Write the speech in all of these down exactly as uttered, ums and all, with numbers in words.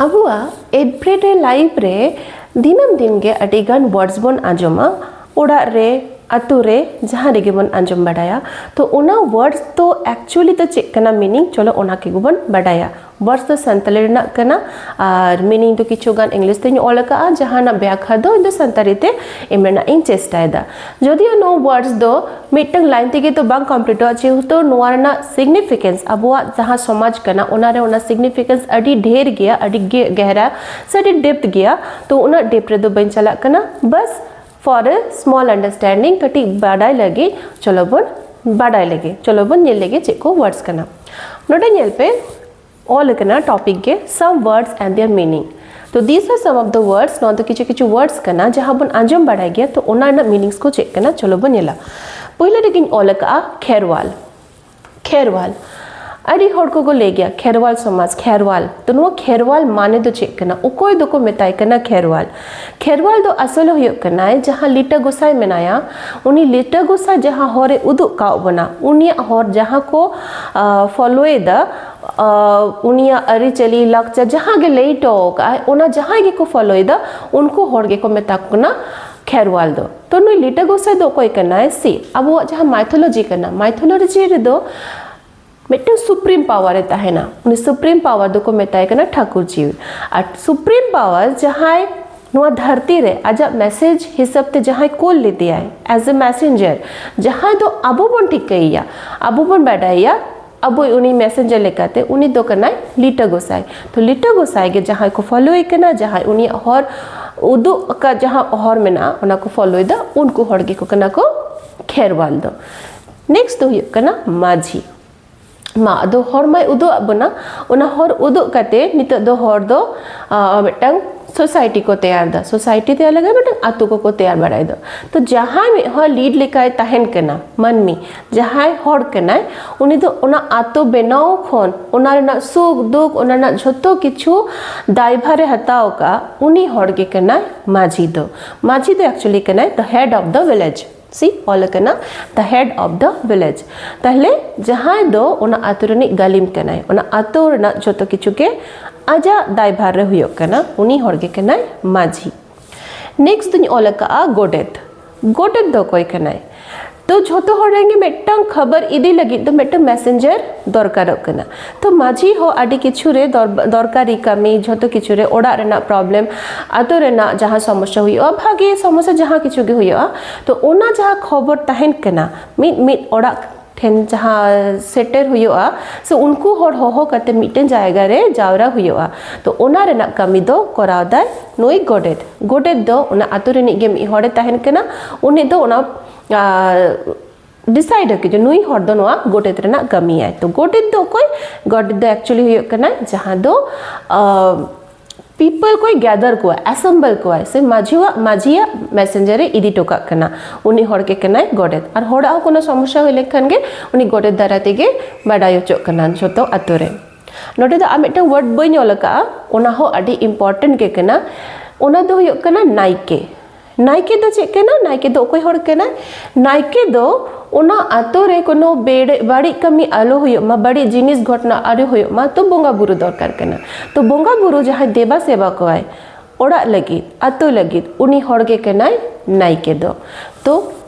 ᱟᱵᱚᱣᱟᱜ everyday life ᱨᱮ ᱫᱤᱱᱟᱹᱢ ᱫᱤᱱ ᱜᱮ ᱟᱹᱰᱤ ᱜᱟᱱ words ᱵᱚᱱ ᱟᱸᱡᱚᱢᱟ᱾ ᱚᱲᱟᱜ ᱨᱮ, ᱟᱛᱳ ᱨᱮ, ᱡᱟᱦᱟᱸ ᱨᱮᱜᱮ ᱵᱚᱱ ᱟᱸᱡᱚᱢ ᱵᱟᱲᱟᱭᱟ᱾ ᱛᱚ ᱚᱱᱟ words ᱫᱚ actually ᱫᱚ ᱪᱮᱫ ᱠᱟᱱᱟ meaning, ᱪᱚᱞᱚ ᱚᱱᱟ ᱠᱚᱜᱮ ᱵᱚᱱ ᱵᱟᱰᱟᱭᱟ᱾ Words ᱫᱚ ᱥᱟᱱᱛᱟᱲᱤ ᱨᱮᱱᱟᱜ ᱠᱟᱱᱟ ᱟᱨ meaning ᱫᱚ ᱠᱤᱪᱷᱩ ᱜᱟᱱ English ᱛᱮᱧ ᱚᱞ ᱟᱠᱟᱫᱼᱟ, ᱡᱟᱦᱟᱱᱟᱜ ᱵᱮᱠᱠᱷᱟ ᱫᱚ ᱤᱧ ᱫᱚ ᱥᱟᱱᱛᱟᱲᱤ ᱛᱮ ᱮᱢ ᱨᱮᱱᱟᱜ ᱤᱧ ᱪᱮᱥᱴᱟᱭᱮᱫᱟ᱾ ᱡᱚᱫᱤᱭᱳ ᱱᱚᱣᱟ words ᱫᱚ ᱢᱤᱫᱴᱟᱝ line ᱛᱮᱜᱮ ᱫᱚ ᱵᱟᱝ completeᱚᱜᱼᱟ, ᱡᱮᱦᱮᱛᱩ ᱱᱚᱣᱟ ᱨᱮᱱᱟᱜ significance, ᱟᱵᱚᱣᱟᱜ ᱡᱟᱦᱟᱸ ᱥᱚᱢᱟᱡᱽ ᱠᱟᱱᱟ, ᱚᱱᱟ ᱨᱮ ᱚᱱᱟ significance ᱟᱹᱰᱤ ᱰᱷᱮᱨ ᱜᱮᱭᱟ, ᱟᱹᱰᱤ ᱜᱮ ᱜᱮᱦᱨᱟ ᱥᱮ ᱟᱹᱰᱤ depth ᱜᱮᱭᱟ᱾ ᱛᱚ ᱩᱱᱟᱹᱜ depth ᱨᱮᱫᱚ ᱵᱟᱹᱧ ᱪᱟᱞᱟᱜ ᱠᱟᱱᱟ, ᱵᱟᱥ for a small understanding, ᱠᱟᱹᱴᱤᱡ ᱵᱟᱰᱟᱭ ᱞᱟᱹᱜᱤᱫ ᱪᱚᱞᱚ ᱵᱚᱱ ᱵᱟᱰᱟᱭ ᱞᱮᱜᱮ, ᱪᱚᱞᱚ ᱵᱚᱱ ᱧᱮᱞ ᱞᱮᱜᱮ ᱪᱮᱫ ᱠᱚ words ᱠᱟᱱᱟ᱾ ᱱᱚᱰᱮ ᱧᱮᱞ ᱯᱮ, ᱚᱞ ᱟᱠᱟᱱᱟ topic ᱜᱮ some words and their meaning᱾ ᱛᱚ these are some of the words, ᱱᱚᱣᱟ ᱫᱚ ᱠᱤᱪᱷᱩ ᱠᱤᱪᱷᱩ words ᱠᱟᱱᱟ ᱡᱟᱦᱟᱸ ᱵᱚᱱ ᱟᱸᱡᱚᱢ ᱵᱟᱲᱟᱭ ᱜᱮᱭᱟ᱾ ᱛᱚ ᱚᱱᱟ ᱨᱮᱱᱟᱜ meanings ᱠᱚ ᱪᱮᱫ ᱠᱟᱱᱟ, ᱪᱚᱞᱚ ᱵᱚᱱ ᱧᱮᱞᱟ᱾ ᱯᱳᱭᱞᱳ ᱨᱮᱜᱮᱧ ᱚᱞ ᱟᱠᱟᱫᱼᱟ ᱠᱷᱮᱨᱣᱟᱞ᱾ ᱠᱷᱮᱨᱣᱟᱞ, ᱟᱹᱰᱤ ᱦᱚᱲ ᱠᱚᱠᱚ ᱞᱟᱹᱭ ᱜᱮᱭᱟ ᱠᱷᱮᱨᱣᱟᱞ ᱥᱚᱢᱟᱡᱽ, ᱠᱷᱮᱨᱣᱟᱞ᱾ ᱛᱚ ᱱᱚᱣᱟ ᱠᱷᱮᱨᱣᱟᱞ ᱢᱟᱱᱮ ᱫᱚ ᱪᱮᱫ ᱠᱟᱱᱟ? ᱚᱠᱚᱭ ᱫᱚᱠᱚ ᱢᱮᱛᱟᱭ ᱠᱟᱱᱟ ᱠᱷᱮᱨᱣᱟᱞ? ᱠᱷᱮᱨᱣᱟᱞ ᱫᱚ ᱟᱥᱚᱞᱮ ᱦᱩᱭᱩᱜ ᱠᱟᱱᱟᱭ ᱡᱟᱦᱟᱸ ᱞᱤᱴᱟᱹ ᱜᱚᱸᱥᱟᱭ ᱢᱮᱱᱟᱭᱟ, ᱩᱱᱤ ᱞᱤᱴᱟᱹ ᱜᱚᱸᱥᱟᱭ ᱡᱟᱦᱟᱸ ᱦᱚᱨᱮ ᱩᱫᱩᱜ ᱠᱟᱜ ᱵᱚᱱᱟ, ᱩᱱᱤᱭᱟᱜ ᱦᱚᱨ ᱡᱟᱦᱟᱸ ᱠᱚ, ᱟ, followᱮᱫᱟ, ᱟ, ᱩᱱᱤᱭᱟᱜ ᱟᱹᱨᱤᱪᱟᱹᱞᱤ, ᱞᱟᱠᱪᱟᱨ ᱡᱟᱦᱟᱸ ᱜᱮ ᱞᱟᱹᱭ ᱦᱚᱴᱚ ᱟᱠᱟᱫᱼᱟᱭ, ᱚᱱᱟ ᱡᱟᱦᱟᱸᱭ ᱜᱮᱠᱚ followᱮᱫᱟ, ᱩᱱᱠᱩ ᱦᱚᱲ ᱜᱮᱠᱚ ᱢᱮᱛᱟ ᱠᱚ ᱠᱟᱱᱟ ᱠᱷᱮᱨᱣᱟᱞ ᱫᱚ᱾ ᱛᱚ ᱱᱩᱭ ᱞᱤᱴᱟᱹ ᱜᱚᱸᱥᱟᱭ ᱫᱚ ᱚᱠᱚᱭ ᱠᱟᱱᱟᱭ? ᱥᱤ, ᱟᱵᱚᱣᱟᱜ ᱡᱟᱦᱟᱸ mythology ᱠᱟᱱᱟ, mythology ᱨᱮᱫᱚ ᱢᱤᱫᱴᱟᱝ supreme power ᱮ ᱛᱟᱦᱮᱱᱟ᱾ ᱩᱱᱤ supreme power ᱫᱚᱠᱚ ᱢᱮᱛᱟᱭ ᱠᱟᱱᱟ ᱴᱷᱟᱹᱠᱩᱨ ᱡᱤᱣᱤ᱾ ᱟᱨ supreme power ᱡᱟᱦᱟᱸᱭ ᱱᱚᱣᱟ ᱫᱷᱟᱹᱨᱛᱤ ᱨᱮ ᱟᱡᱟᱜ message ᱦᱤᱥᱟᱹᱵ ᱛᱮ ᱡᱟᱦᱟᱸᱭ ᱠᱳᱞ ᱞᱮᱫᱮᱭᱟᱭ as a messenger, ᱡᱟᱦᱟᱸᱭ ᱫᱚ ᱟᱵᱚ ᱵᱚᱱ ᱴᱷᱤᱠᱟᱹᱭᱮᱭᱟ, ᱟᱵᱚ ᱵᱚᱱ ᱵᱟᱰᱟᱭᱮᱭᱟ, ᱟᱵᱚᱭ ᱩᱱᱤ messenger ᱞᱮᱠᱟᱛᱮ, ᱩᱱᱤ ᱫᱚ ᱠᱟᱱᱟᱭ ᱞᱤᱴᱟᱹ ᱜᱚᱸᱥᱟᱭ᱾ ᱛᱚ ᱞᱤᱴᱟᱹ ᱜᱚᱸᱥᱟᱭ ᱜᱮ ᱡᱟᱦᱟᱸᱭ ᱠᱚ followᱮ ᱠᱟᱱᱟ, ᱡᱟᱦᱟᱸᱭ ᱩᱱᱤᱭᱟᱜ ᱦᱚᱨ ᱩᱫᱩᱜ ᱟᱠᱟᱫ ᱡᱟᱦᱟᱸ ᱦᱚᱨ ᱢᱮᱱᱟᱜᱼᱟ, ᱚᱱᱟ ᱠᱚ followᱮᱫᱟ, ᱩᱱᱠᱩ ᱦᱚᱲ ᱜᱮᱠᱚ ᱠᱟᱱᱟ ᱠᱚ ᱠᱷᱮᱨᱣᱟᱞ ᱫᱚ᱾ Next ᱫᱚ ᱦᱩᱭᱩᱜ ᱠᱟᱱᱟ ᱢᱟᱹᱡᱷᱤ᱾ ᱢᱟ ᱟᱫᱚ ᱦᱚᱨ ᱢᱟᱭ ᱩᱫᱩᱜ ᱟᱫ ᱵᱚᱱᱟ, ᱚᱱᱟ ᱦᱚᱨ ᱩᱫᱩᱜ ᱠᱟᱛᱮ ᱱᱤᱛᱚᱜ ᱫᱚ ᱦᱚᱲ ᱫᱚ, ᱟ, ᱢᱤᱫᱴᱟᱝ society ᱠᱚ ᱛᱮᱭᱟᱨ ᱫᱟ᱾ Society ᱛᱮᱭᱟᱨ ᱞᱟᱹᱜᱤᱫ ᱢᱤᱫᱴᱟᱝ ᱟᱛᱳ ᱠᱚᱠᱚ ᱛᱮᱭᱟᱨ ᱵᱟᱲᱟᱭᱮᱫᱟ᱾ ᱛᱚ ᱡᱟᱦᱟᱸᱭ ᱢᱤᱫ ᱦᱚᱲ lead ᱞᱮᱠᱟᱭ ᱛᱟᱦᱮᱱ ᱠᱟᱱᱟ, ᱢᱟᱹᱱᱢᱤ ᱡᱟᱦᱟᱸᱭ ᱦᱚᱲ ᱠᱟᱱᱟᱭ, ᱩᱱᱤ ᱫᱚ ᱚᱱᱟ ᱟᱛᱳ ᱵᱮᱱᱟᱣ ᱠᱷᱚᱱ, ᱚᱱᱟ ᱨᱮᱱᱟᱜ ᱥᱩᱠ ᱫᱩᱠ, ᱚᱱᱟ ᱨᱮᱱᱟᱜ ᱡᱷᱚᱛᱚ ᱠᱤᱪᱷᱩ ᱫᱟᱭᱵᱷᱟᱨᱮ ᱦᱟᱛᱟᱣ ᱠᱟᱜᱼᱟ, ᱩᱱᱤ ᱦᱚᱲ ᱜᱮ ᱠᱟᱱᱟᱭ ᱢᱟᱹᱡᱷᱤ ᱫᱚ᱾ ᱢᱟᱹᱡᱷᱤ ᱫᱚ actually ᱠᱟᱱᱟᱭ the head of the village᱾ ᱥᱤ ᱚᱞ ᱟᱠᱟᱱᱟ the head of the village᱾ ᱛᱟᱦᱞᱮ ᱡᱟᱦᱟᱸᱭ ᱫᱚ ᱚᱱᱟ ᱟᱛᱳ ᱨᱤᱱᱤᱡ ᱜᱟᱹᱞᱤᱢ ᱠᱟᱱᱟᱭ, ᱚᱱᱟ ᱟᱛᱳ ᱨᱮᱱᱟᱜ ᱡᱷᱚᱛᱚ ᱠᱤᱪᱷᱩ ᱜᱮ ᱟᱡᱟᱜ ᱫᱟᱭᱵᱷᱟᱨ ᱨᱮ ᱦᱩᱭᱩᱜ ᱠᱟᱱᱟ, ᱩᱱᱤ ᱦᱚᱲ ᱜᱮ ᱠᱟᱱᱟᱭ ᱢᱟᱹᱡᱷᱤ᱾ ᱱᱮᱠᱥᱴ ᱫᱚᱧ ᱚᱞ ᱟᱠᱟᱫᱼᱟ ᱜᱚᱰᱮᱛ᱾ ᱜᱚᱰᱮᱛ ᱫᱚ ᱚᱠᱚᱭ ᱠᱟᱱᱟᱭ? ᱛᱚ ᱡᱷᱚᱛᱚ ᱦᱚᱲ ᱨᱮᱱ ᱜᱮ ᱢᱤᱫᱴᱟᱝ ᱠᱷᱚᱵᱚᱨ ᱤᱫᱤ ᱞᱟᱹᱜᱤᱫ ᱫᱚ ᱢᱤᱫᱴᱟᱝ ᱢᱮᱥᱮᱧᱡᱟᱨ ᱫᱚᱨᱠᱟᱨᱚᱜ ᱠᱟᱱᱟ᱾ ᱛᱚ ᱢᱟᱹᱡᱷᱤ ᱦᱚᱸ ᱟᱹᱰᱤ ᱠᱤᱪᱷᱩ ᱨᱮ ᱫᱚᱨ-, ᱫᱚᱨᱠᱟᱨᱤ ᱠᱟᱹᱢᱤ, ᱡᱷᱚᱛᱚ ᱠᱤᱪᱷᱩ ᱨᱮ, ᱚᱲᱟᱜ ᱨᱮᱱᱟᱜ ᱯᱨᱚᱵᱞᱮᱢ, ᱟᱛᱳ ᱨᱮᱱᱟᱜ ᱡᱟᱦᱟᱸ ᱥᱚᱢᱚᱥᱥᱟ ᱦᱩᱭᱩᱜᱼᱟ, ᱵᱷᱟᱜᱮ ᱥᱚᱢᱚᱥᱥᱟ ᱡᱟᱦᱟᱸ ᱠᱤᱪᱷᱩ ᱜᱮ ᱦᱩᱭᱩᱜᱼᱟ, ᱛᱚ ᱚᱱᱟ ᱡᱟᱦᱟᱸ ᱠᱷᱚᱵᱚᱨ ᱛᱟᱦᱮᱱ ᱠᱟᱱᱟ ᱢᱤᱫ ᱢᱤᱫ ᱚᱲᱟᱜ ᱴᱷᱮᱱ ᱡᱟᱦᱟᱸ ᱥᱮᱴᱮᱨ ᱦᱩᱭᱩᱜᱼᱟ, ᱥᱮ ᱩᱱᱠᱩ ᱦᱚᱲ ᱦᱚᱦᱚ ᱠᱟᱛᱮ ᱢᱤᱫᱴᱮᱱ ᱡᱟᱭᱜᱟ ᱨᱮ ᱡᱟᱣᱨᱟ ᱦᱩᱭᱩᱜᱼᱟ᱾ ᱛᱚ ᱚᱱᱟ ᱨᱮᱱᱟᱜ ᱠᱟᱹᱢᱤ ᱫᱚ ᱠᱚᱨᱟᱣ ᱫᱟᱭ ᱱᱩᱭ ᱜᱚᱰᱮᱛ᱾ ᱜᱚᱰᱮᱛ ᱫᱚ ᱚᱱᱟ ᱟᱛᱳ ᱨᱤᱱᱤᱡ ᱜᱮ ᱢᱤᱫ ᱦᱚᱲᱮ ᱛᱟᱦᱮᱱ ᱠᱟᱱᱟ, ᱩᱱᱤ ᱫᱚ ᱚᱱᱟ ᱰᱤᱥᱟᱭᱤᱰ ᱟᱠᱚ ᱡᱮ ᱱᱩᱭ ᱦᱚᱲ ᱫᱚ ᱱᱚᱣᱟ ᱜᱚᱰᱮᱛ ᱨᱮᱱᱟᱜ ᱠᱟᱹᱢᱤᱭᱟᱭ᱾ ᱛᱚ ᱜᱚᱰᱮᱛ ᱫᱚ ᱚᱠᱚᱭ? ᱜᱚᱰᱮᱛ ᱫᱚ ᱮᱠᱪᱩᱭᱮᱞᱤ ᱦᱩᱭᱩᱜ ᱠᱟᱱᱟᱭ ᱡᱟᱦᱟᱸ ᱫᱚ ᱯᱤᱯᱚᱞ ᱠᱚᱭ ᱜᱮᱫᱟᱨ ᱠᱚᱣᱟ, ᱮᱥᱮᱢᱵᱚᱞ ᱠᱚᱣᱟᱭ, ᱥᱮ ᱢᱟᱹᱡᱷᱤᱭᱟᱜ, ᱢᱟᱹᱡᱷᱤᱭᱟᱜ ᱢᱮᱥᱮᱧᱡᱟᱨ ᱮ ᱤᱫᱤ ᱦᱚᱴᱚ ᱠᱟᱜ ᱠᱟᱱᱟ᱾ ᱩᱱᱤ ᱦᱚᱲ ᱜᱮ ᱠᱟᱱᱟᱭ ᱜᱚᱰᱮᱛ᱾ ᱟᱨ ᱦᱚᱲᱟᱜ ᱦᱚᱸ ᱠᱳᱱᱳ ᱥᱚᱢᱚᱥᱥᱟ ᱦᱩᱭ ᱞᱮᱱᱠᱷᱟᱱ ᱜᱮ ᱩᱱᱤ ᱜᱚᱰᱮᱛ ᱫᱟᱨᱟᱭ ᱛᱮᱜᱮ ᱵᱟᱰᱟᱭ ᱦᱚᱪᱚᱜ ᱠᱟᱱᱟ ᱡᱷᱚᱛᱚ ᱟᱛᱳ ᱨᱮ᱾ ᱱᱚᱰᱮ ᱫᱚ ᱟᱨ ᱢᱤᱫᱴᱟᱝ ᱣᱟᱨᱰ ᱵᱟᱹᱧ ᱚᱞ ᱟᱠᱟᱫᱼᱟ, ᱚᱱᱟ ᱦᱚᱸ ᱟᱹᱰᱤ ᱤᱢᱯᱚᱨᱴᱮᱱᱴ ᱜᱮ ᱠᱟᱱᱟ᱾ ᱚᱱᱟ ᱫᱚ ᱦᱩᱭᱩᱜ ᱠᱟᱱᱟ ᱱᱟᱭᱠᱮ᱾ ᱱᱟᱭᱠᱮ ᱫᱚ ᱪᱮᱫ ᱠᱟᱱᱟ? ᱱᱟᱭᱠᱮ ᱫᱚ ᱚᱠᱚᱭ ᱦᱚᱲ ᱠᱟᱱᱟᱭ? ᱱᱟᱭᱠᱮ ᱫᱚ ᱚᱱᱟ ᱟᱛᱳ ᱨᱮ ᱠᱳᱱᱳ ᱵᱮᱲ-, ᱵᱟᱹᱲᱤᱡ ᱠᱟᱹᱢᱤ ᱟᱞᱚ ᱦᱩᱭᱩᱜ ᱢᱟ, ᱵᱟᱹᱲᱤᱡ ᱡᱤᱱᱤᱥ ᱜᱷᱚᱴᱚᱱᱟ ᱟᱞᱚ ᱦᱩᱭᱩᱜ ᱢᱟ, ᱛᱚ ᱵᱚᱸᱜᱟ ᱵᱩᱨᱩ ᱫᱚᱨᱠᱟᱨ ᱠᱟᱱᱟ᱾ ᱛᱚ ᱵᱚᱸᱜᱟ ᱵᱩᱨᱩ ᱡᱟᱦᱟᱸᱭ ᱫᱮᱵᱟ ᱥᱮᱵᱟ ᱠᱚᱣᱟᱭ ᱚᱲᱟᱜ ᱞᱟᱹᱜᱤᱫ, ᱟᱛᱳ ᱞᱟᱹᱜᱤᱫ, ᱩᱱᱤ ᱦᱚᱲ ᱜᱮ ᱠᱟᱱᱟᱭ ᱱᱟᱭᱠᱮ ᱫᱚ᱾ ᱛᱚ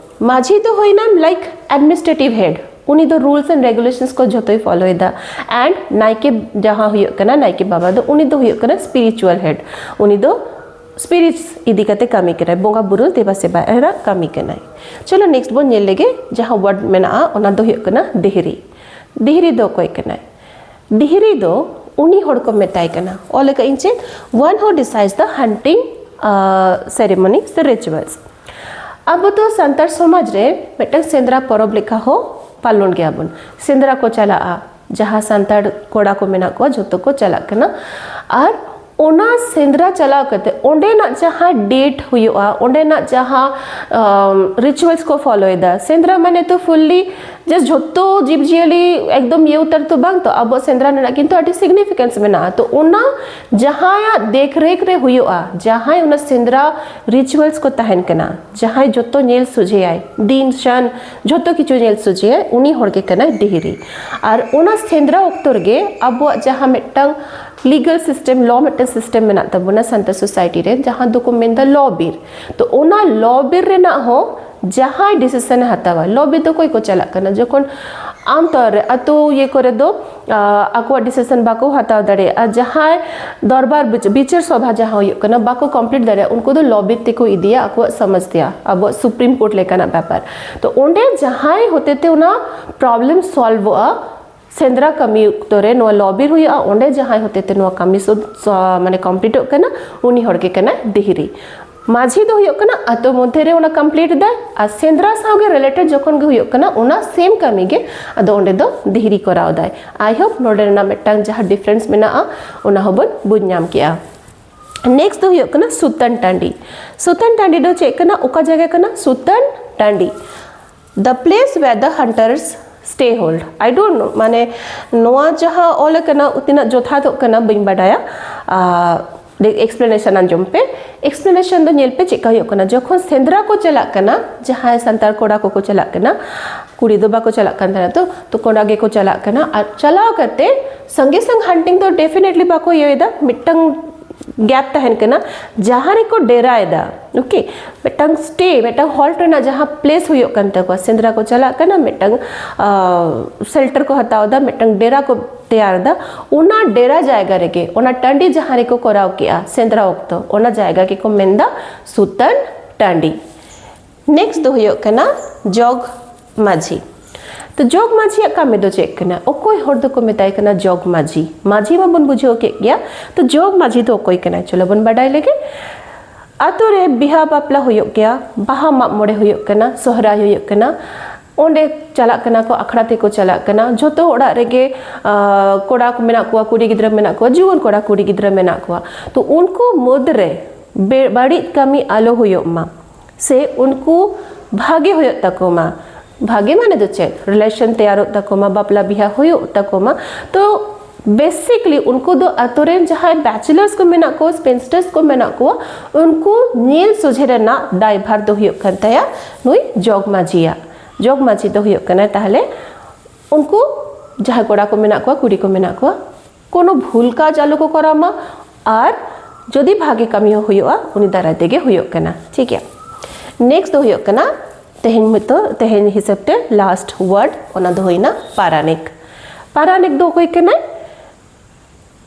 ᱢᱟᱹᱡᱷᱤ ᱫᱚ ᱦᱩᱭᱱᱟᱢ ᱞᱟᱭᱤᱠ ᱮᱰᱢᱤᱱᱤᱥᱴᱨᱮᱴᱤᱵᱷ ᱦᱮᱰ, ᱩᱱᱤ ᱫᱚ ᱨᱩᱞᱥ ᱮᱱᱰ ᱨᱮᱜᱩᱞᱮᱥᱚᱱᱥ ᱠᱚ ᱡᱷᱚᱛᱚᱭ ᱯᱷᱚᱞᱳᱭᱮᱫᱟ᱾ ᱮᱱᱰ ᱱᱟᱭᱠᱮ ᱡᱟᱦᱟᱸ ᱦᱩᱭᱩᱜ ᱠᱟᱱᱟ, ᱱᱟᱭᱠᱮ ᱵᱟᱵᱟ ᱫᱚ, ᱩᱱᱤ ᱫᱚ ᱦᱩᱭᱩᱜ ᱠᱟᱱᱟ ᱥᱯᱤᱨᱤᱪᱩᱣᱟᱞ ᱦᱮᱰ, ᱩᱱᱤ ᱫᱚ ᱥᱯᱤᱨᱤᱴᱥ ᱤᱫᱤ ᱠᱟᱛᱮ ᱠᱟᱹᱢᱤ ᱠᱟᱱᱟᱭ, ᱵᱚᱸᱜᱟ ᱵᱩᱨᱩ ᱫᱮᱵᱟ ᱥᱮᱵᱟ ᱨᱮᱱᱟᱜ ᱠᱟᱹᱢᱤ ᱠᱟᱱᱟᱭ᱾ ᱪᱚᱞᱚ ᱱᱮᱠᱥᱴ ᱵᱚᱱ ᱧᱮᱞ ᱞᱮᱜᱮ, ᱡᱟᱦᱟᱸ ᱣᱟᱨᱰ ᱢᱮᱱᱟᱜᱼᱟ ᱚᱱᱟ ᱫᱚ ᱦᱩᱭᱩᱜ ᱠᱟᱱᱟ ᱰᱤᱦᱨᱤ᱾ ᱰᱤᱦᱨᱤ ᱫᱚ ᱚᱠᱚᱭ ᱠᱟᱱᱟᱭ? ᱰᱤᱦᱨᱤ ᱫᱚ ᱩᱱᱤ ᱦᱚᱲ ᱠᱚ ᱢᱮᱛᱟᱭ ᱠᱟᱱᱟ, ᱚᱞ ᱟᱠᱟᱫ ᱤᱧ ᱪᱮᱫ, one who decides the hunting ceremony, the rituals. ᱟᱵᱚ ᱫᱚ ᱥᱟᱱᱛᱟᱲ ᱥᱚᱢᱟᱡᱽ ᱨᱮ ᱢᱤᱫᱴᱟᱝ ᱥᱮᱸᱫᱽᱨᱟ ᱯᱚᱨᱚᱵᱽ ᱞᱮᱠᱟ ᱦᱚᱸ ᱯᱟᱞᱚᱱ ᱜᱮᱭᱟᱵᱚᱱ᱾ ᱥᱮᱸᱫᱽᱨᱟ ᱠᱚ ᱪᱟᱞᱟᱜᱼᱟ, ᱡᱟᱦᱟᱸ ᱥᱟᱱᱛᱟᱲ ᱠᱚᱲᱟ ᱠᱚ ᱢᱮᱱᱟᱜ ᱠᱚᱣᱟ ᱡᱷᱚᱛᱚ ᱠᱚ ᱪᱟᱞᱟᱜ ᱠᱟᱱᱟ᱾ ᱟᱨ ᱚᱱᱟ ᱥᱮᱸᱫᱽᱨᱟ ᱪᱟᱞᱟᱣ ᱠᱟᱛᱮ ᱚᱸᱰᱮᱱᱟᱜ ᱡᱟᱦᱟᱸ ᱰᱮᱴ ᱦᱩᱭᱩᱜᱼᱟ, ᱚᱸᱰᱮᱱᱟᱜ ᱡᱟᱦᱟᱸ ᱨᱤᱪᱩᱣᱟᱞᱥ ᱠᱚ ᱯᱷᱚᱞᱳᱭᱮᱫᱟ, ᱥᱮᱸᱫᱽᱨᱟ ᱢᱟᱱᱮ ᱛᱚ ᱯᱷᱩᱞᱞᱤ ᱡᱮ ᱡᱷᱚᱛᱚ ᱡᱤᱵᱽᱡᱤᱭᱟᱹᱞᱤ ᱮᱠᱫᱚᱢ ᱤᱭᱟᱹ ᱩᱛᱟᱹᱨ ᱛᱚ ᱵᱟᱝ, ᱛᱚ ᱟᱵᱚᱣᱟᱜ ᱥᱮᱸᱫᱽᱨᱟ ᱨᱮᱱᱟᱜ ᱠᱤᱱᱛᱩ ᱟᱹᱰᱤ ᱥᱤᱜᱱᱤᱯᱷᱤᱠᱮᱱᱥ ᱢᱮᱱᱟᱜᱼᱟ᱾ ᱛᱚ ᱚᱱᱟ ᱡᱟᱦᱟᱸᱭᱟᱜ ᱫᱮᱠᱷ ᱨᱮᱠᱷ ᱨᱮ ᱦᱩᱭᱩᱜᱼᱟ, ᱡᱟᱦᱟᱸᱭ ᱚᱱᱟ ᱥᱮᱸᱫᱽᱨᱟ ᱨᱤᱪᱩᱣᱟᱞᱥ ᱠᱚ ᱛᱟᱦᱮᱱ ᱠᱟᱱᱟ, ᱡᱟᱦᱟᱸᱭ ᱡᱚᱛᱚ ᱧᱮᱞ ᱥᱚᱡᱷᱮᱭᱟᱭ, ᱫᱤᱱ ᱥᱟᱱ ᱡᱷᱚᱛᱚ ᱠᱤᱪᱷᱩ ᱧᱮᱞ ᱥᱚᱡᱷᱮᱭᱟᱭ, ᱩᱱᱤ ᱦᱚᱲ ᱜᱮ ᱠᱟᱱᱟᱭ ᱰᱤᱦᱨᱤ᱾ ᱟᱨ ᱚᱱᱟ ᱥᱮᱸᱫᱽᱨᱟ ᱚᱠᱛᱚ ᱨᱮᱜᱮ ᱟᱵᱚᱣᱟᱜ ᱡᱟᱦᱟᱸ ᱢᱤᱫᱴᱟᱝ ᱞᱤᱜᱟᱞ ᱥᱤᱥᱴᱮᱢ, ᱞᱚ ᱢᱤᱫᱴᱮᱱ ᱥᱤᱥᱴᱮᱢ ᱢᱮᱱᱟᱜ ᱛᱟᱵᱚᱱᱟ ᱥᱟᱱᱛᱟᱲ ᱥᱳᱥᱟᱭᱴᱤ ᱨᱮ, ᱡᱟᱦᱟᱸ ᱫᱚᱠᱚ ᱢᱮᱱᱫᱟ ᱞᱚ ᱵᱤᱨ᱾ ᱛᱚ ᱚᱱᱟ ᱞᱚ ᱵᱤᱨ ᱨᱮᱱᱟᱜ ᱦᱚᱸ ᱡᱟᱦᱟᱸᱭ ᱰᱤᱥᱤᱥᱚᱱ ᱮ ᱦᱟᱛᱟᱣᱟ, ᱞᱚ ᱵᱤᱨ ᱫᱚ ᱚᱠᱚᱭ ᱠᱚ ᱪᱟᱞᱟᱜ ᱠᱟᱱᱟ? ᱡᱚᱠᱷᱚᱱ ᱟᱢ ᱛᱚᱨ ᱨᱮ ᱟᱛᱳ ᱤᱭᱟᱹ ᱠᱚᱨᱮ ᱫᱚ ᱟᱠᱚᱣᱟᱜ ᱰᱤᱥᱤᱥᱚᱱ ᱵᱟᱠᱚ ᱦᱟᱛᱟᱣ ᱫᱟᱲᱮᱭᱟᱜᱼᱟ, ᱡᱟᱦᱟᱸᱭ ᱫᱚᱨᱵᱟᱨ ᱵᱤᱪᱟᱹᱨ ᱥᱚᱵᱷᱟ ᱡᱟᱦᱟᱸ ᱦᱩᱭᱩᱜ ᱠᱟᱱᱟ ᱵᱟᱠᱚ ᱠᱚᱢᱯᱞᱤᱴ ᱫᱟᱲᱮᱭᱟᱜᱼᱟ, ᱩᱱᱠᱩ ᱫᱚ ᱞᱚ ᱵᱤᱨ ᱛᱮᱠᱚ ᱤᱫᱤᱭᱟ ᱟᱠᱚᱣᱟᱜ ᱥᱚᱢᱚᱥᱭᱟ, ᱟᱵᱚᱣᱟᱜ ᱥᱩᱯᱨᱤᱢ ᱠᱳᱨᱴ ᱞᱮᱠᱟᱱᱟᱜ ᱵᱮᱯᱟᱨ᱾ ᱛᱚ ᱚᱸᱰᱮ ᱡᱟᱦᱟᱸᱭ ᱦᱚᱛᱮᱛᱮ ᱚᱱᱟ ᱯᱨᱚᱵᱞᱮᱢ ᱥᱚᱞᱵᱷᱚᱜᱼᱟ, ᱥᱮᱸᱫᱽᱨᱟ ᱠᱟᱹᱢᱤ ᱚᱠᱛᱚ ᱨᱮ ᱱᱚᱣᱟ ᱞᱚ ᱵᱤᱨ ᱦᱩᱭᱩᱜᱼᱟ, ᱚᱸᱰᱮ ᱡᱟᱦᱟᱸᱭ ᱦᱚᱛᱮᱛᱮ ᱱᱚᱣᱟ ᱠᱟᱹᱢᱤ ᱥᱩᱫ ᱢᱟᱱᱮ ᱠᱚᱢᱯᱞᱤᱴᱚᱜ ᱠᱟᱱᱟ, ᱩᱱᱤ ᱦᱚᱲ ᱜᱮ ᱠᱟᱱᱟᱭ ᱫᱤᱦᱨᱤ᱾ ᱢᱟᱹᱡᱷᱤ ᱫᱚ ᱦᱩᱭᱩᱜ ᱠᱟᱱᱟ ᱟᱛᱳ ᱢᱚᱫᱽᱫᱷᱮ ᱨᱮ ᱚᱱᱟ ᱠᱚᱢᱯᱞᱤᱴ ᱫᱟᱭ, ᱟᱨ ᱥᱮᱸᱫᱽᱨᱟ ᱥᱟᱶᱜᱮ ᱨᱤᱞᱮᱴᱮᱰ ᱡᱚᱠᱷᱚᱱ ᱜᱮ ᱦᱩᱭᱩᱜ ᱠᱟᱱᱟ ᱚᱱᱟ ᱥᱮᱢ ᱠᱟᱹᱢᱤ ᱜᱮ ᱟᱫᱚ ᱚᱸᱰᱮ ᱫᱚ ᱫᱤᱦᱨᱤ ᱠᱚᱨᱟᱣ ᱫᱟᱭ᱾ ᱟᱭ ᱦᱳᱯ ᱱᱚᱰᱮ ᱨᱮᱱᱟᱜ ᱢᱤᱫᱴᱟᱝ ᱡᱟᱦᱟᱸ ᱰᱤᱯᱷᱟᱨᱮᱱᱥ ᱢᱮᱱᱟᱜᱼᱟ ᱚᱱᱟ ᱦᱚᱸᱵᱚᱱ ᱵᱩᱡᱽ ᱧᱟᱢ ᱠᱮᱜᱼᱟ᱾ ᱱᱮᱠᱥᱴ ᱫᱚ ᱦᱩᱭᱩᱜ ᱠᱟᱱᱟ ᱥᱩᱛᱟᱹᱱ ᱴᱟᱺᱰᱤ᱾ ᱥᱩᱛᱟᱹᱱ ᱴᱟᱺᱰᱤ ᱫᱚ ᱪᱮᱫ ᱠᱟᱱᱟ? ᱚᱠᱟ ᱡᱟᱭᱜᱟ ᱠᱟᱱᱟ? ᱥᱩᱛᱟᱹᱱ ᱴᱟᱺᱰᱤ, the place where the hunters stay hold. I don't know, ᱢᱟᱱᱮ ᱱᱚᱣᱟ ᱡᱟᱦᱟᱸ ᱚᱞ ᱟᱠᱟᱱᱟ ᱛᱤᱱᱟᱹᱜ ᱡᱚᱛᱷᱟᱛᱚᱜ ᱠᱟᱱᱟ ᱵᱟᱹᱧ ᱵᱟᱰᱟᱭᱟ᱾ ᱮᱠᱥᱯᱞᱮᱱᱮᱥᱚᱱ ᱟᱸᱡᱚᱢ ᱯᱮ᱾ ᱮᱠᱥᱯᱞᱮᱱᱮᱥᱚᱱ ᱫᱚ ᱧᱮᱞ ᱯᱮ ᱪᱮᱫᱠᱟ ᱦᱩᱭᱩᱜ ᱠᱟᱱᱟ᱾ ᱡᱚᱠᱷᱚᱱ ᱥᱮᱸᱫᱽᱨᱟ ᱠᱚ ᱪᱟᱞᱟᱜ ᱠᱟᱱᱟ, ᱡᱟᱦᱟᱸᱭ ᱥᱟᱱᱛᱟᱲ ᱠᱚᱲᱟ ᱠᱚᱠᱚ ᱪᱟᱞᱟᱜ ᱠᱟᱱᱟ, ᱠᱩᱲᱤ ᱫᱚ ᱵᱟᱠᱚ ᱪᱟᱞᱟᱜ ᱠᱟᱱ ᱛᱟᱦᱮᱱᱟ, ᱛᱚ ᱛᱚ ᱠᱚᱲᱟ ᱜᱮᱠᱚ ᱪᱟᱞᱟᱜ ᱠᱟᱱᱟ᱾ ᱟᱨ ᱪᱟᱞᱟᱣ ᱠᱟᱛᱮ ᱥᱚᱸᱜᱮ ᱥᱚᱝ ᱦᱟᱱᱴᱤᱝ ᱫᱚ ᱰᱮᱯᱷᱤᱱᱮᱴᱞᱤ ᱵᱟᱠᱚ ᱤᱭᱟᱹᱭᱮᱫᱟ, ᱢᱤᱫᱴᱟᱝ ᱜᱮᱯ ᱛᱟᱦᱮᱱ ᱠᱟᱱᱟ ᱡᱟᱦᱟᱸ ᱨᱮᱠᱚ ᱰᱮᱨᱟᱭᱮᱫᱟ᱾ ᱳᱠᱮ, ᱢᱤᱫᱴᱟᱝ ᱥᱴᱮ, ᱢᱤᱫᱴᱟᱝ ᱦᱚᱞᱴ ᱨᱮᱱᱟᱜ ᱡᱟᱦᱟᱸ ᱯᱞᱮᱥ ᱦᱩᱭᱩᱜ ᱠᱟᱱ ᱛᱟᱠᱚᱣᱟ, ᱥᱮᱸᱫᱽᱨᱟ ᱠᱚ ᱪᱟᱞᱟᱜ ᱠᱟᱱᱟ, ᱢᱤᱫᱴᱟᱝ ᱥᱮᱞᱴᱟᱨ ᱠᱚ ᱦᱟᱛᱟᱣ ᱮᱫᱟ, ᱢᱤᱫᱴᱟᱝ ᱰᱮᱨᱟ ᱠᱚ ᱛᱮᱭᱟᱨ ᱮᱫᱟ, ᱚᱱᱟ ᱰᱮᱨᱟ ᱡᱟᱭᱜᱟ ᱨᱮᱜᱮ, ᱚᱱᱟ ᱴᱟᱺᱰᱤ ᱡᱟᱦᱟᱸ ᱨᱮᱠᱚ ᱠᱚᱨᱟᱣ ᱠᱮᱜᱼᱟ ᱥᱮᱸᱫᱽᱨᱟ ᱚᱠᱛᱚ, ᱚᱱᱟ ᱡᱟᱭᱜᱟ ᱜᱮᱠᱚ ᱢᱮᱱᱫᱟ ᱥᱩᱛᱟᱹᱱ ᱴᱟᱺᱰᱤ᱾ ᱱᱮᱠᱥᱴ ᱫᱚ ᱦᱩᱭᱩᱜ ᱠᱟᱱᱟ ᱡᱚᱜᱽ ᱢᱟᱹᱡᱷᱤ᱾ ᱛᱚ ᱡᱚᱜᱽ ᱢᱟᱹᱡᱷᱤᱭᱟᱜ ᱠᱟᱹᱢᱤ ᱫᱚ ᱪᱮᱫ ᱠᱟᱱᱟ? ᱚᱠᱚᱭ ᱦᱚᱲ ᱫᱚᱠᱚ ᱢᱮᱛᱟᱭ ᱠᱟᱱᱟ ᱡᱚᱜᱽ ᱢᱟᱹᱡᱷᱤ? ᱢᱟᱹᱡᱷᱤ ᱢᱟᱵᱚᱱ ᱵᱩᱡᱷᱟᱹᱣ ᱠᱮᱫ ᱜᱮᱭᱟ, ᱛᱚ ᱡᱚᱜᱽ ᱢᱟᱹᱡᱷᱤ ᱫᱚ ᱚᱠᱚᱭ ᱠᱟᱱᱟᱭ? ᱪᱚᱞᱚ ᱵᱚᱱ ᱵᱟᱰᱟᱭ ᱞᱮᱜᱮ᱾ ᱟᱛᱳ ᱨᱮ ᱵᱤᱦᱟ ᱵᱟᱯᱞᱟ ᱦᱩᱭᱩᱜ ᱜᱮᱭᱟ, ᱵᱟᱦᱟ ᱢᱟᱜ ᱢᱚᱬᱮ ᱦᱩᱭᱩᱜ ᱠᱟᱱᱟ, ᱥᱚᱦᱨᱟᱭ ᱦᱩᱭᱩᱜ ᱠᱟᱱᱟ, ᱚᱸᱰᱮ ᱪᱟᱞᱟᱜ ᱠᱟᱱᱟ ᱠᱚ, ᱟᱠᱷᱲᱟ ᱛᱮᱠᱚ ᱪᱟᱞᱟᱜ ᱠᱟᱱᱟ᱾ ᱡᱷᱚᱛᱚ ᱚᱲᱟᱜ ᱨᱮᱜᱮ ᱟᱸ, ᱠᱚᱲᱟ ᱠᱚ ᱢᱮᱱᱟᱜ ᱠᱚᱣᱟ, ᱠᱩᱲᱤ ᱜᱤᱫᱽᱨᱟᱹ ᱢᱮᱱᱟᱜ ᱠᱚᱣᱟ, ᱡᱩᱣᱟᱹᱱ ᱠᱚᱲᱟ ᱠᱩᱲᱤ ᱜᱤᱫᱽᱨᱟᱹ ᱢᱮᱱᱟᱜ ᱠᱚᱣᱟ᱾ ᱛᱚ ᱩᱱᱠᱩ ᱢᱩᱫᱽᱨᱮ ᱵᱮ- ᱵᱟᱹᱲᱤᱡ ᱠᱟᱹᱢᱤ ᱟᱞᱚ ᱦᱩᱭᱩᱜ ᱢᱟ, ᱥᱮ ᱩᱱᱠᱩ ᱵᱷᱟᱜᱮ ᱦᱩᱭᱩᱜ ᱛᱟᱠᱚ ᱢᱟ᱾ ᱵᱷᱟᱜᱮ ᱢᱟᱱᱮ ᱫᱚ ᱪᱮᱫ? ᱨᱤᱞᱮᱥᱚᱱ ᱛᱮᱭᱟᱨᱚᱜ ᱛᱟᱠᱚ ᱢᱟ, ᱵᱟᱯᱞᱟ ᱵᱤᱦᱟ ᱦᱩᱭᱩᱜ ᱛᱟᱠᱚ ᱢᱟ᱾ ᱛᱚ ᱵᱮᱥᱤᱠᱞᱤ ᱩᱱᱠᱩ ᱫᱚ ᱟᱛᱳ ᱨᱮᱱ ᱡᱟᱦᱟᱸᱭ ᱵᱮᱪᱮᱞᱟᱨᱥ ᱠᱚ ᱢᱮᱱᱟᱜ ᱠᱚᱣᱟ, ᱥᱯᱤᱱᱥᱴᱟᱨᱥ ᱠᱚ ᱢᱮᱱᱟᱜ ᱠᱚᱣᱟ, ᱩᱱᱠᱩ ᱧᱮᱞ ᱥᱚᱡᱷᱮ ᱨᱮᱱᱟᱜ ᱫᱟᱭᱵᱷᱟᱨ ᱫᱚ ᱦᱩᱭᱩᱜ ᱠᱟᱱ ᱛᱟᱭᱟ ᱱᱩᱭ ᱡᱚᱜᱽ ᱢᱟᱹᱡᱷᱤᱭᱟᱜ᱾ ᱡᱚᱜᱽ ᱢᱟᱹᱡᱷᱤ ᱫᱚ ᱦᱩᱭᱩᱜ ᱠᱟᱱᱟᱭ ᱛᱟᱦᱞᱮ ᱩᱱᱠᱩ ᱡᱟᱦᱟᱸᱭ ᱠᱚᱲᱟ ᱠᱚ ᱢᱮᱱᱟᱜ ᱠᱚᱣᱟ, ᱠᱩᱲᱤ ᱠᱚ ᱢᱮᱱᱟᱜ ᱠᱚᱣᱟ, ᱠᱳᱱᱳ ᱵᱷᱩᱞ ᱠᱟᱡᱽ ᱟᱞᱚ ᱠᱚ ᱠᱚᱨᱟᱣ ᱢᱟ, ᱟᱨ ᱡᱩᱫᱤ ᱵᱷᱟᱜᱮ ᱠᱟᱹᱢᱤ ᱦᱚᱸ ᱦᱩᱭᱩᱜᱼᱟ, ᱩᱱᱤ ᱫᱟᱨᱟᱭ ᱛᱮᱜᱮ ᱦᱩᱭᱩᱜ ᱠᱟᱱᱟ᱾ ᱴᱷᱤᱠ ᱜᱮᱭᱟ, ᱱᱮᱠᱥᱴ ᱫᱚ ᱦᱩᱭᱩᱜ ᱠᱟᱱᱟ ᱛᱮᱦᱮᱧ ᱢᱚᱛᱚ, ᱛᱮᱦᱮᱧ ᱦᱤᱥᱟᱹᱵ ᱛᱮ ᱞᱟᱥᱴ ᱣᱟᱨᱰ, ᱚᱱᱟ ᱫᱚ ᱦᱩᱭᱱᱟ ᱯᱟᱨᱟᱱᱤᱠ᱾ ᱯᱟᱨᱟᱱᱤᱠ ᱫᱚ ᱚᱠᱚᱭ ᱠᱟᱱᱟᱭ?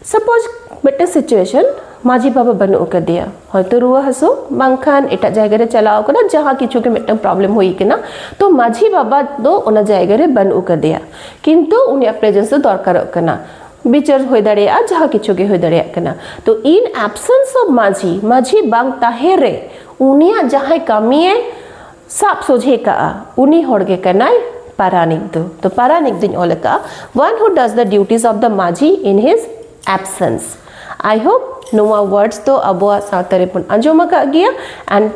ᱥᱟᱯᱳᱡᱽ ᱢᱤᱫᱴᱮᱱ ᱥᱤᱪᱩᱭᱮᱥᱚᱱ, ᱢᱟᱹᱡᱷᱤ ᱵᱟᱵᱟ ᱵᱟᱹᱱᱩᱜ ᱟᱠᱟᱫᱮᱭᱟ, ᱦᱚᱭᱛᱳ ᱨᱩᱣᱟᱹ ᱦᱟᱹᱥᱩ ᱵᱟᱝᱠᱷᱟᱱ ᱮᱴᱟᱜ ᱡᱟᱭᱜᱟ ᱨᱮ ᱪᱟᱞᱟᱣ ᱠᱟᱱᱟ, ᱡᱟᱦᱟᱸ ᱠᱤᱪᱷᱩ ᱜᱮ ᱢᱤᱫᱴᱟᱝ ᱯᱨᱚᱵᱞᱮᱢ ᱦᱩᱭ ᱠᱟᱱᱟ, ᱛᱚ ᱢᱟᱹᱡᱷᱤ ᱵᱟᱵᱟ ᱫᱚ ᱚᱱᱟ ᱡᱟᱭᱜᱟ ᱨᱮ ᱵᱟᱹᱱᱩᱜ ᱟᱠᱟᱫᱮᱭᱟ, ᱠᱤᱱᱛᱩ ᱩᱱᱤᱭᱟᱜ ᱯᱨᱮᱡᱮᱱᱥ ᱫᱚ ᱫᱚᱨᱠᱟᱨᱚᱜ ᱠᱟᱱᱟ᱾ ᱵᱤᱪᱟᱹᱨ ᱦᱩᱭ ᱫᱟᱲᱮᱭᱟᱜᱼᱟ, ᱡᱟᱦᱟᱸ ᱠᱤᱪᱷᱩ ᱜᱮ ᱦᱩᱭ ᱫᱟᱲᱮᱭᱟᱜ ᱠᱟᱱᱟ᱾ ᱛᱚ in absence of ᱢᱟᱹᱡᱷᱤ, ᱢᱟᱹᱡᱷᱤ ᱵᱟᱝ ᱛᱟᱦᱮᱸ ᱨᱮ ᱩᱱᱤᱭᱟᱜ ᱡᱟᱦᱟᱸᱭ ᱠᱟᱹᱢᱤᱭᱮ ᱥᱟᱵ ᱥᱚᱡᱷᱮ ᱠᱟᱜᱼᱟ, ᱩᱱᱤ ᱦᱚᱲ ᱜᱮ ᱠᱟᱱᱟᱭ ᱯᱟᱨᱟᱱᱤᱠ ᱫᱚ᱾ ᱛᱚ ᱯᱟᱨᱟᱱᱤᱠ ᱫᱚᱧ ᱚᱞ ᱟᱠᱟᱫᱼᱟ, one who does the duties of the ᱢᱟᱹᱡᱷᱤ in his absence. I hope ᱱᱚᱣᱟ ᱣᱟᱨᱰᱥ ᱫᱚ ᱟᱵᱚᱣᱟᱜ ᱥᱟᱶᱛᱟ ᱨᱮᱵᱚᱱ ᱟᱸᱡᱚᱢ ᱟᱠᱟᱫ ᱜᱮᱭᱟ, and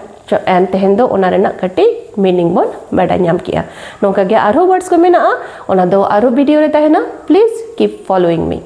and ᱛᱮᱦᱮᱧ ᱫᱚ ᱚᱱᱟ ᱨᱮᱱᱟᱜ ᱠᱟᱹᱴᱤᱡ ᱢᱤᱱᱤᱝ ᱵᱚᱱ ᱵᱟᱰᱟᱭ ᱧᱟᱢ ᱠᱮᱜᱼᱟ᱾ ᱱᱚᱝᱠᱟ ᱜᱮ ᱟᱨᱦᱚᱸ ᱣᱟᱨᱰᱥ ᱠᱚ ᱢᱮᱱᱟᱜᱼᱟ, ᱚᱱᱟ ᱫᱚ ᱟᱨᱦᱚᱸ ᱵᱷᱤᱰᱤᱭᱳ ᱨᱮ ᱛᱟᱦᱮᱱᱟ᱾ Please keep following me.